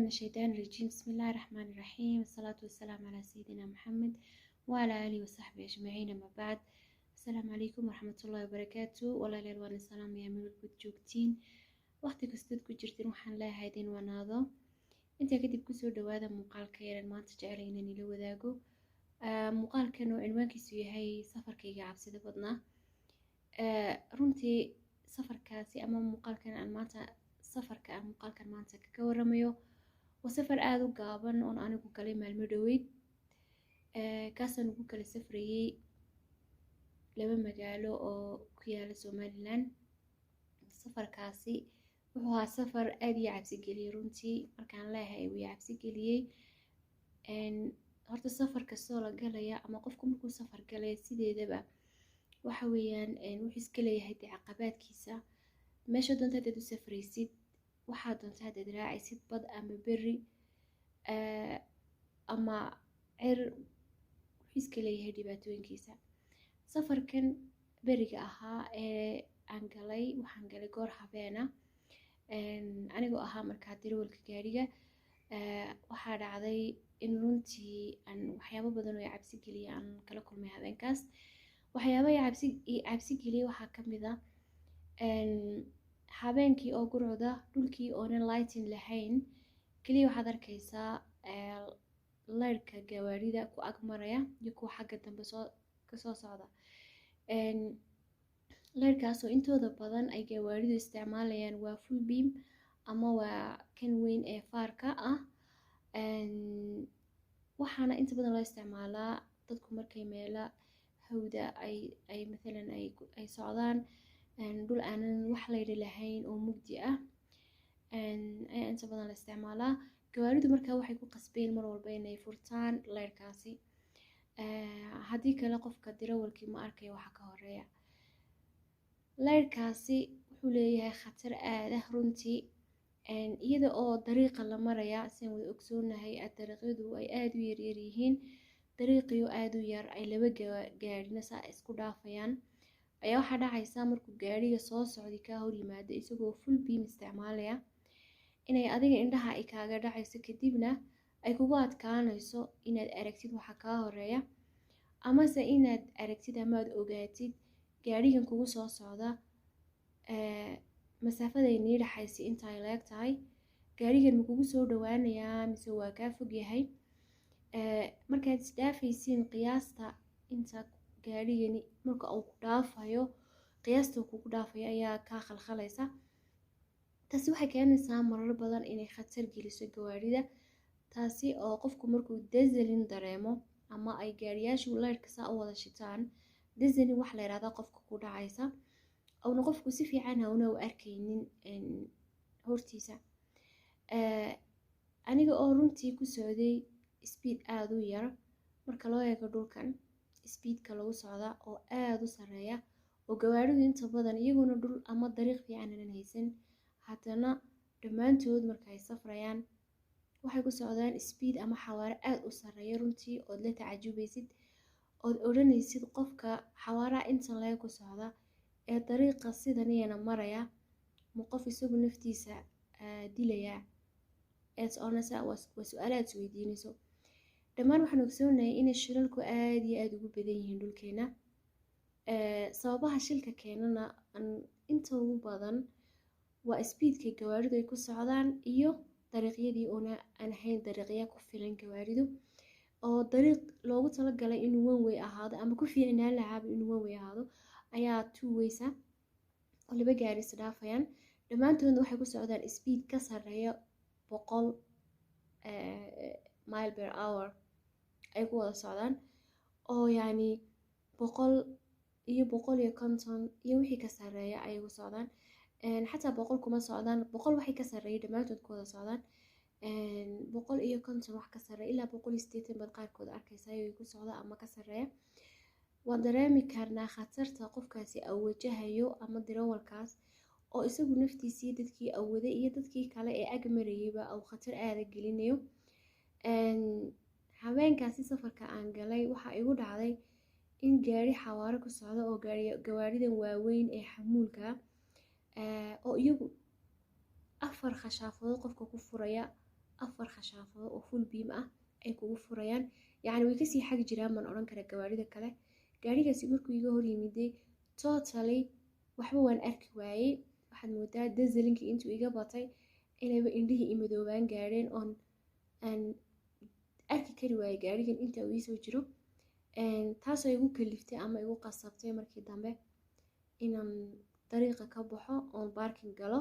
الشيطان الرجيم. بسم الله الرحمن الرحيم، الصلاة والسلام على سيدنا محمد وعلى آله وصحبه أجمعين، أما بعد. السلام عليكم ورحمة الله وبركاته. Walaalayaal, waan salaamayaa meel walbaad joogtiin, waqti kastood ku jirtiin. Waxaan leeyahay idin wanaado. Intaa kadib, kusoo dhawaada muuqaalka yaran maanta jeclay inaan ila wadaago. Muuqaalkan oo cinwaankiisu yahay safarkayga cabsida badnaa. Runtii safarkaasi ama muuqaalkan aan maanta, safarka aan muuqaalkan maanta kaga waramayo, waa safar aada u gaaban oon anigu galay maalmo dhoweyd, kaasaan ugu kala safrayey laba magaalo oo ku yaala Somaliland. Safarkaasi wuxuu ahaa safar aada ii cabsi geliyey. Runtii markaan leeyahay wuu ii cabsi geliyey, horta safar kastoo la galaya ama qofku markuu safar galaya, sideedaba waxa weeyaan wuxuu iska leeyahay dee caqabaadkiisa. Meesha doonta haddaad u safraysid, waxaa doonta haddaad raacaysid, bad ama beri ama cir, wuxuu iska leeyahay dhibaatooyinkiisa. Safarkan beriga ahaa ee aan galay, waxaan galay goor habeena, anigoo ahaa markaa darawalka gaariga. Waxaa dhacday in runtii aan waxyaabo badan oo i cabsi geliya aan kala kulmay habeenkaas. Waxyaaba i cabsi geliyay waxaa ka mid ah habeenkii oo gurcuda, dhulkii oonan lighting lahayn, keliya waxaad arkaysaa leyrhka gawaarida ku ag maraya iyo kuwa xagga dambe soo kasoo socda. Leyrhkaasoo intooda badan ay gawaaridu isticmaalayaan waa full beam ama waa kan weyn ee faarka ah. Waxaana inta badan loo isticmaalaa dadku markay meela hawda ay mathalan ay socdaan, dhul aanan wax leyri lahayn oo mugdi ah ayaa inta badan la isticmaalaa. Gawaaridu markaa waxay ku qasbeen mar walba inay furtaan leyrkaasi, haddii kale qofka dirawalkii ma arkayo waxa ka horeeya. Leyrkaasi wuxuu leeyahay khatar aad ah runtii, iyada oo dariiqa la maraya, sian wada ogsoonahay, dariiqyadu ay aada u yaryar yihiin, dariiqiyo aada u yar ay laba gaadhina saa isku dhaafayaan, ayaa waxaa dhacaysa markuu gaadhiga soo socday kaa hor yimaado isagoo full beam isticmaalaya, inay adiga indhaha ay kaaga dhacayso, kadibna ay kugu adkaanayso inaad aragtid waxa kaa horeeya, amase inaad aragtid ama aad ogaatid gaadhigan kugu soo socda masaafaday nii dhexaysa inta ay leeg tahay. Gaadhigan ma kugu soo dhawaanayaa mise waa kaa fog yahay? Markaad isdhaafaysiin, qiyaasta inta gaadhigani marka uu ku dhaafayo, qiyaasta uu kugu dhaafayo ayaa kaa khalkhalaysa. Taasi waxay keenaysaa marar badan inay khatar geliso gawaarida, taasi oo qofku markuu dazzling dareemo ama ay gaariyaashu leyrka saa u wada shitaan, dazzling wax la yidhahdaa qofka ku dhacaysa, ouna qofku si fiican hauna u arkaynin hortiisa. Aniga oo runtii ku socday speed aada u yar marka loo eego dhulkan speedka lagu socda oo aada u sareeya, oo gawaaridu inta badan iyaguna dhul ama dariiq fiican aanan haysan, haddana dhammaantood marka ay safrayaan waxay ku socdaan speed ama xawaare aada u sareeya runtii, ood la tacajubaysid, ood odhanaysid qofka xawaaraha intan leeg ku socda ee dariiqa sidan iyana maraya, ma qof isagu naftiisa dilaya? Eed odhanaysaa. Waa su-aalo aad isweydiinayso. Dhammaan waxaan ogsoonahay inay shilalku aada iyo aada ugu badan yihiin dhulkeena. Sababaha shilka keenana inta ugu badan waa speedka gawaaridu ay ku socdaan iyo dariiqyadii oona aan ahayn dariiqya ku filan gawaaridu, oo dariiq loogu talagalay inuu one way ahaado ama ku fiicnaan lahaaba inuu one way ahaado ayaa two ways ah oo laba gaari is dhaafayaan. Dhammaantoodna waxay ku socdaan speed ka sarreeya 100 mile per hour ay ku wada socdaan, oo yacni 100 iyo 150 iyo wixii ka sarreeya ayay ku socdaan. Xataa 100 kuma socdaan, 100 waxay ka sarreeya dhammaantood ku wada socdaan. 150 wax ka sarreeya ilaa 180 baad qaarkood arkaysa ayay ku socda ama ka sarreeya. Waan dareemi karnaa khatarta qofkaasi uu wajahayo ama dirawalkaas oo isagu naftiisii, dadkii awaday iyo dadkii kale ee ag marayayba uu khatar aada gelinayo. Habeenkaasi safarka aan galay waxaa igu dhacday in gaari xawaaro ku socda oo gawaaridan waaweyn ee xamuulka, oo iyagu afar khashaafadood qofka ku furaya. Afar khashaafado oo full beam ah ay kugu furayaan, yacni way kasii xagi jiraan baan odhan karaa gawaarida kale. Gaarigaasi markuu iga hor yimiday, totally waxba waan arki waayey. Waxaad moodaa dazzlingkii intuu iga batay inayba indhihii imadoobaan gaadheen, oon aan arki kari waayey gaarigan inta uu iisoo jiro. Taasoo igu kaliftay ama igu qasabtay markii dambe inaan dariiqa ka baxo oon parking galo.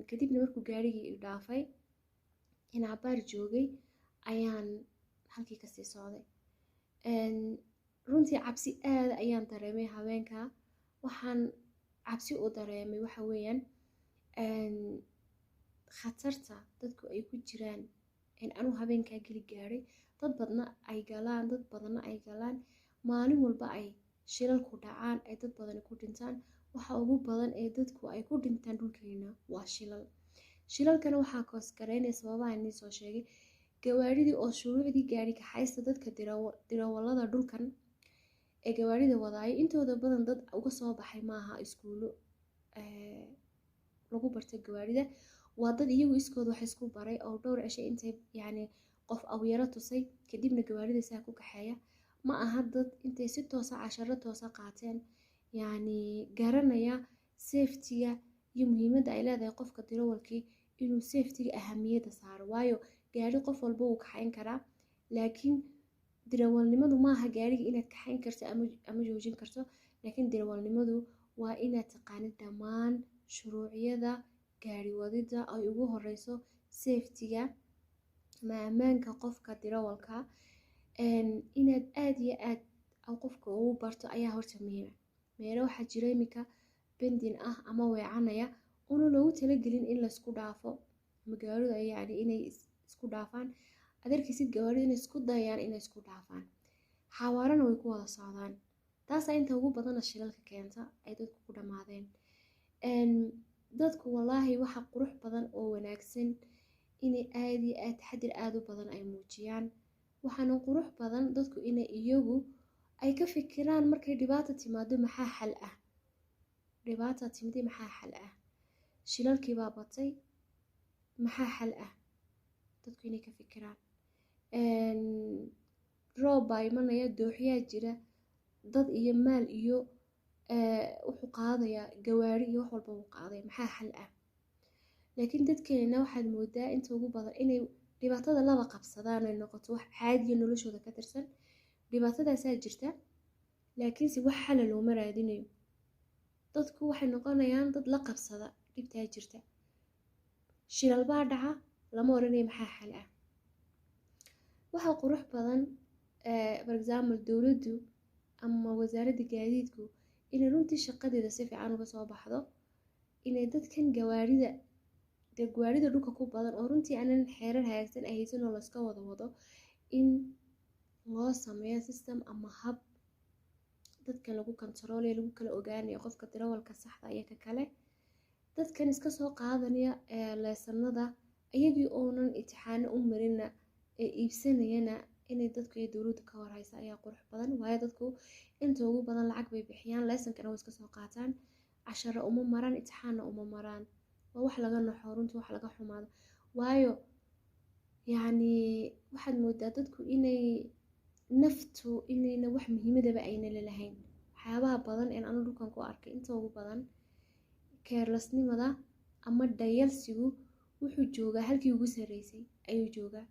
Kadibna markuu gaarigii i dhaafay in cabaar joogay ayaan halkii kasii socday. Runtii cabsi aad ayaan dareemay habeenka. Waxaan cabsi u dareemay waxa weeyaan khatarta dadku ay ku jiraan anuu habeenkaa geli gaadhay, dad badna ay galaan, dad badanna ay galaan, maalin walba ay shilalku dhacaan, ay dad badani ku dhintaan. Waxa ugu badan ee dadku ay ku dhintaan dhulkeena waa shilal. Shilalkana waxaa cause gareynaya sababaha inii soo sheegay: gawaaridii oo shuruucdii gaari kaxaysta, dadka dirawalada dhulkan ee gawaarida wadaaya intooda badan dad uga soo baxay maaha iskuulo lagu bartay gawaarida. Waa dad iyagu iskood wax isku baray oo dhowr cisho intay yacni qof awyaro tusay kadibna gawaarida saa ku kaxeeya. Ma aha dad intay si toosa casharo toosa qaateen, yacni garanaya safetyga iyo muhiimadda ay leedahay qofka dirawalkii inuu safetyga ahamiyadda saaro. Waayo, gaari qof walba wuu kaxayn karaa, laakiin dirawalnimadu maaha gaariga inaad kaxayn karto ama joojin karto, laakiin dirawalnimadu waa inaad taqaanid dhammaan shuruucyada gaari wadida, ay ugu horeyso safetyga ama ammaanka qofka dirawalka. Inaad aad iyo aad qofka ugu barto ayaa horta muhiima. Meelo waxaa jira iminka bending ah ama weecanaya una loogu talagelin in laysku dhaafo ama gawaaridu ay yacni inay isku dhaafaan. Aad arkaysid gawaaridu inay isku dayayaan inay isku dhaafaan, xawaarana way ku wada socdaan. Taasaa inta ugu badana shilalka keenta ay dadku ku dhammaadeen. Dadku wallaahi waxa qurux badan oo wanaagsan inay aad iyo aad taxadir aad u badan ay muujiyaan. Waxaana qurux badan dadku inay iyagu ay ka fikiraan markay dhibaata timaado: maxaa xal ah? Dhibaata timidi, maxaa xal ah? Shilalkii baa batay, maxaa xal ah? Dadku inay ka fikiraan. Roob baa imanaya, dooxyaa jira, dad iyo maal iyo wuxuu qaadayaa gawaari iyo wax walba wuu qaadaya, maxaa xal ah? Laakiin dadkeena waxaad moodaa inta ugu badan inay dhibaatada laba qabsadaan, ay noqoto wax caadiya noloshooda ka tirsan. Dhibaatadaasaa jirta, laakiinse wax xala looma raadinayo. Dadku waxay noqonayaan dad la qabsada dhibtaa jirta. Shilal baa dhaca, lama oranayo maxaa xal ah. Waxaa qurux badan, for example, dowladdu ama wasaaradda gaadiidku inay runtii shaqadeeda si fiican uga soo baxdo, inay dadkan gawaarida dee gawaarida dhulka ku badan oo runtii aanan xeerar hagaagsan ay haysan oo layska wada wado, in loo sameeyo system ama hab dadka lagu controlayo, lagu kala ogaanayo qofka dirawalka saxda iyo ka kale. Dadkan iska soo qaadanaya leesanada iyagii oonan imtixaano u marina ee iibsanayana, inay dadku iyo dowladdu ka warhaysa ayaa qurux badan. Waayo, dadku inta ugu badan lacag bay bixiyaan, leesankana way iska soo qaataan, casharo uma maraan, imtixaanna uma maraan. Waa wax laga naxo runtii, wax laga xumaado. Waayo, yacni waxaad moodaa dadku inay naftu inayna wax muhiimadaba ayna lalahayn. Waxyaabaha badan een anu dhulkan ku arkay, inta ugu badan carelessnimada ama dhayalsigu wuxuu joogaa halkii ugu sarreysay ayuu joogaa.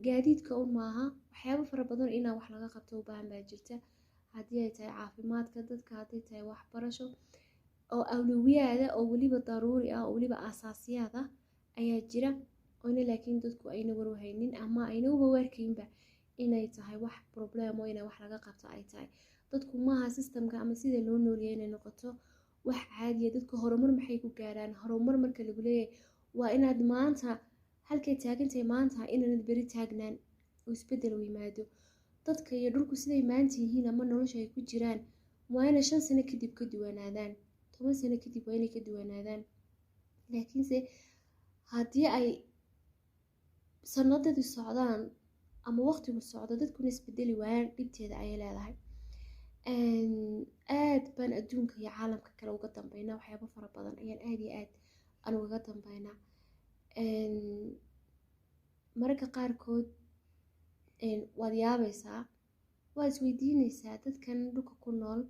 Gaadiidka un maaha, waxyaabo fara badan inaa wax laga qabto u baahan baa jirta, haddii ay tahay caafimaadka dadka, haddii tahay waxbarasho oo awlawiyaada oo weliba daruuri ah oo weliba aasaasiyaad ah ayaa jira oona, laakiin dadku ayna warwahaynin ama ayna uba waarkaynba inay tahay wax problem oo inay wax laga qabto ay tahay. Dadku maaha systemka ama sida loo noolyahay inay noqoto wax caadiya. Dadku horumar maxay ku gaaraan? Horumar marka lagu leeyahay waa inaad maanta halkay taagantahay maanta inaanad beri taagnaan oo isbeddel u yimaado. Dadka iyo dhulku siday maanta yihiin ama nolosha ay ku jiraan waa inay 5 sano kadib ka duwanaadaan, 10 sano kadib waa inay ka duwanaadaan. Laakiinse haddii ay sanadadii socdaan ama waqtigu socdo, dadkuna isbedeli waayaan, dhibteeda ayay leedahay. Aad baan adduunka iyo caalamka kale uga dambeynaa, waxyaabo fara badan ayaan aad iyo aad aan ugaga dambeynaa. Mararka qaarkood waad yaabaysaa, waad isweydiinaysaa, dadkan dhulka ku nool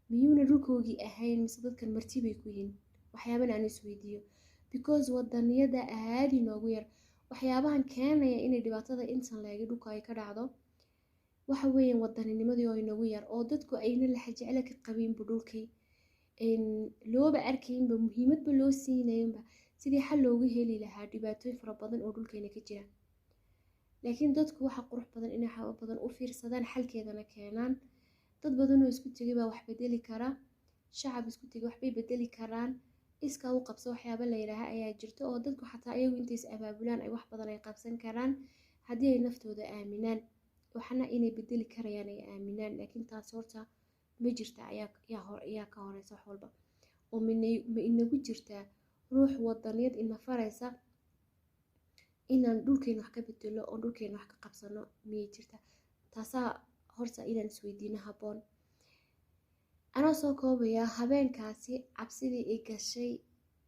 miyuuna dhulkoogii ahayn, mise dadkan marti bay ku yihiin? Waxyaaban aan isweydiiyo, because wadaniyada aad inoogu yar. Waxyaabahan keenaya inay dhibaatada intan leegi dhulka ay ka dhacdo waxa weeyaan wadaninimadii oo inagu yar, oo dadku ayna laxa jeclo ka qabinba dhulkii, looba arkaynba, muhiimadba loo siinaynba sidii xal loogu heli lahaa dhibaatooyin fara badan oo dhulkeena ka jira. Laakiin dadku waxa qurux badan inay waxyaabo badan u fiirsadaan, xalkeedana keenaan. Dad badan oo isku tegay baa wax bedeli kara, shacab isku tegay waxbay bedeli karaan. Iskaa u qabso waxyaaba la yidhaaha ayaa jirto, oo dadku xataa iyagu intay is abaabulaan ay wax badan ay qabsan karaan, haddii ay naftooda aaminaan, waxna inay bedeli karayaan ay aaminaan. Laakiin taas horta ma jirta, ayaa ka horeysa wax walba. Oo ma inagu jirtaa ruux wadaniyad ina faraysa inaan dhulkeena wax ka bedelo oo dhulkeena wax ka qabsano? Miyay jirtaa? Taasaa horta inaan isweydiino habboon. Anoo soo koobaya, habeenkaasi cabsidii i gashay,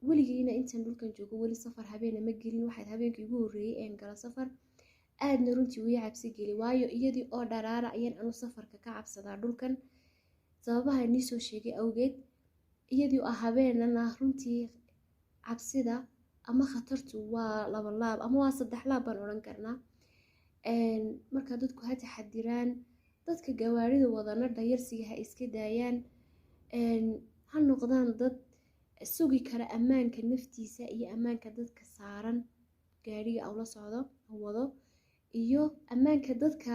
weligiina intaan dhulkan joogo weli safar habeena ma gelin. Waxayd habeenkii ugu horreeyay een galo safar, aadna runtii wii cabsi geli, waayo iyadii oo dharaara ayaan anu safarka ka cabsadaa dhulkan, sababaha nii soo sheegay awgeed. Iyadii oo habeenana runtii cabsida ama khatartu waa laba laab ama waa saddex laab baan odhan karnaa. Marka dadku ha taxadiraan, dadka gawaarida wadana dhayarsiga ha iska daayaan, ha noqdaan dad sugi kara ammaanka naftiisa iyo ammaanka dadka saaran gaariga au la socdo wado, iyo ammaanka dadka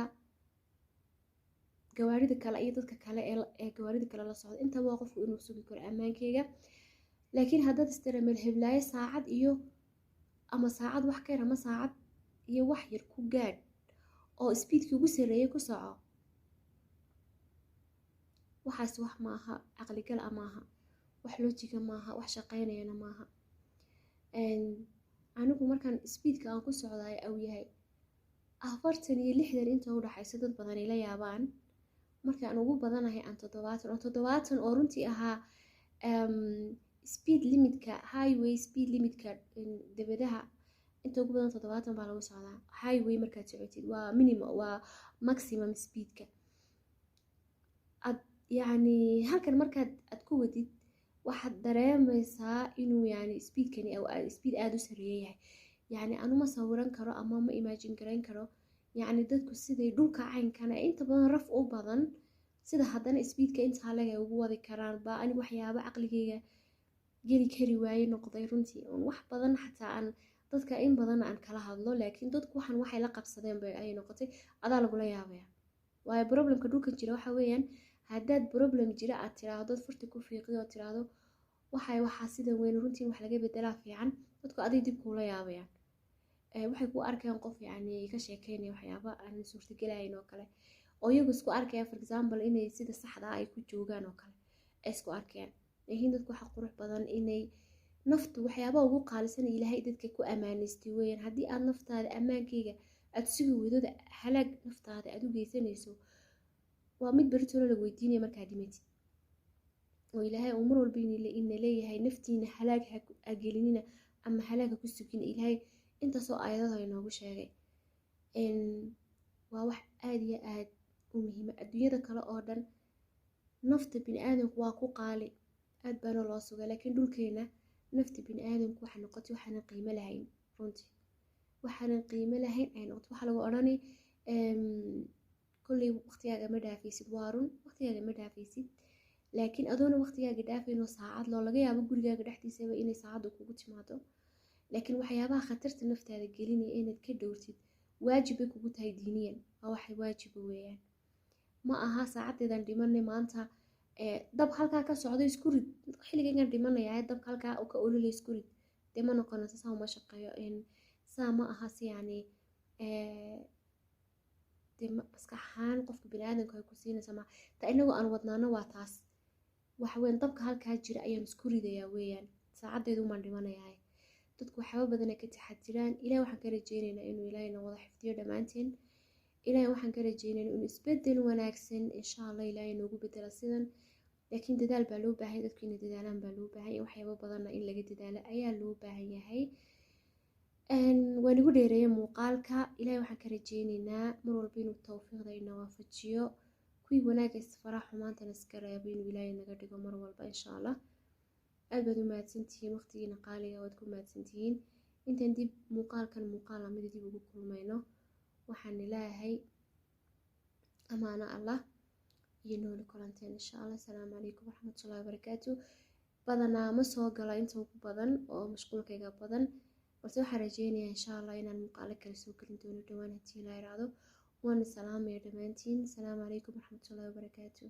gawaarida kale iyo dadka kale ee gawaarida kale la socdo. Intaba waa qofku inuu sugi karo ammaankeyga. Laakiin haddaad istira meel heblaayo saacad iyo ama saacad wax ka yar ama saacad iyo wax yar ku gaadh, oo speedkii ugu sarreeyay ku soco, waxaas wax maaha caqligal a maaha, wax logic-ga maaha, wax shaqaynayana maaha. Anigu markaan speedka aan ku socdaay au yahay 40 iyo 60 inta u dhaxaysa, dad badan ila yaabaan. Markaan ugu badanahay aan 70, oo 70 oo runtii ahaa speed limitka highway, speed limitka debadaha inta ugu badan 70 baa lagu socdaa highway markaad socotid. Waa minimum, waa maximum speedka ad yacni halkan markaad aad ku wadid, waxaad dareemaysaa inuu yani speedkani speed aada u sareeya yahay. Yacni anuma sawiran karo ama ma imagine garayn karo, yacni dadku siday dhulka caynkana inta badan raf u badan, sida haddana speedka intaa leg ay ugu wadi karaan baa anigu waxyaabo caqligeyga geli kari waaye noqday runtii. Un wax badan xataa aan dadka in badan aan kala hadlo, laakiin dadku waxan waxay la qabsadeen bay ayay noqotay. Adaa lagula yaabaya, waayo problemka dhulkan jira waxa weeyaan, haddaad problem jira aad tiraahdo, furta ku fiiqdo oo tiraahdo waxay waxaa sidan weyn, runtii in wax laga bedelaa fiican, dadku aday dib kuula yaabayaan. Waxay ku arkayaan qof yacni ka sheekeynaya waxyaaba aan suurtagelayn oo kale, oo iyagu isku arkaya, for example, inay sida saxda ah ay ku joogaan oo kale ay isku arkayaan. Laakiin dadku waxa qurux badan inay naftu waxyaabaha ugu qaalisan Ilaahay dadka ku ammaanaystay weeyaan. Haddii aad naftaada ammaankeyga aad sugi weydada, halaag naftaada aad u geysanayso, waa mid beritoole lagu weydiinaya markaad dhimatid, oo Ilaahay uu mar walba ina leeyahay naftiina halaag ha gelinina ama halaag ha ku sugina. Ilaahay intaasoo aayadada inoogu sheegay. Waa wax aada iyo aad u muhiima. Adduunyada kale oo dhan nafta bini aadamku waa ku qaali, aad baana loo sugaa, laakiin dhulkeena nafta bini aadamku waxay noqotay waxaanan qiimo lahayn runtii, waxaanan qiimo lahayn ay noqotay. Waxaa lagu odhanay kolley waqtigaaga ma dhaafaysid. Waa run, waqtigaaga ma dhaafaysid, laakiin adoona waqtigaaga dhaafayn oo saacad loo laga yaabo gurigaaga dhexdiisaba inay saacaddu kugu timaado, laakiin waxyaabaha khatarta naftaada gelinaya inaad ka dhowrtid waajib bay kugu tahay diiniyan. Waa waxay waajiba weeyaan. Ma aha saacadeedaan dhimanay maanta, dab halkaa ka socdo isku rid, xilligaygaan dhimanayaa dabka halkaa ka ololay isku rid, dee ma noqonayso. Saa uma shaqeeyo, saa ma aha. Si yacni dee maskax ahaan qofka biniaadamka ay ku siinaysa ma ta inagoo aan wadnaano waa taas. Waxa weyn dabka halkaa jira ayaan isku ridayaa weeyaan, saacadeedu umaan dhimanayaa. Dadku waxyaaba badan ay ka taxadiraan. Ilaah waxaan ka rajeynaynaa inuu Ilaahayna wada xifdiyo dhammaanteen. Ilaahay waxaan ka rajeynaynaa inuu isbedel wanaagsan insha Allah Ilaahay noogu bedela sidan, laakiin dadaal baa loo baahan, dadku inay dadaalaan baa loo baahan yahay, waxyaaba badanna in laga dadaalo ayaa loo baahan yahay. Waan igu dheereeyay muuqaalka. Ilaahay waxaan ka rajeyneynaa mar walba inuu tawfiiqda ina waafajiyo, kuwii wanaagga isfaraha, xumaantana iska reebo, inuu Ilaahay naga dhigo mar walba, insha Allah. Aad baad u mahadsantihiin, waqtigiina qaaliga waad ku mahadsantihiin. Intaan dib muuqaalkan muuqaal lamida dib ugu kulmayno, waxaan ilaahay amaano Allah iyo nooli kulanteen, insha Allah. Asalaamu calaykum waraxmatullahi wabarakaatu. Badanaa ma soo galo inta ugu badan oo mashquulkayga badan, balse waxaan rajeynayaa, insha Allah, inaan muuqaalo kale soo gelin doono dhowaan haddii la iraado. Waana salaamaya dhammaantiin. Asalaamu calaykum waraxmatullahi wabarakaatu.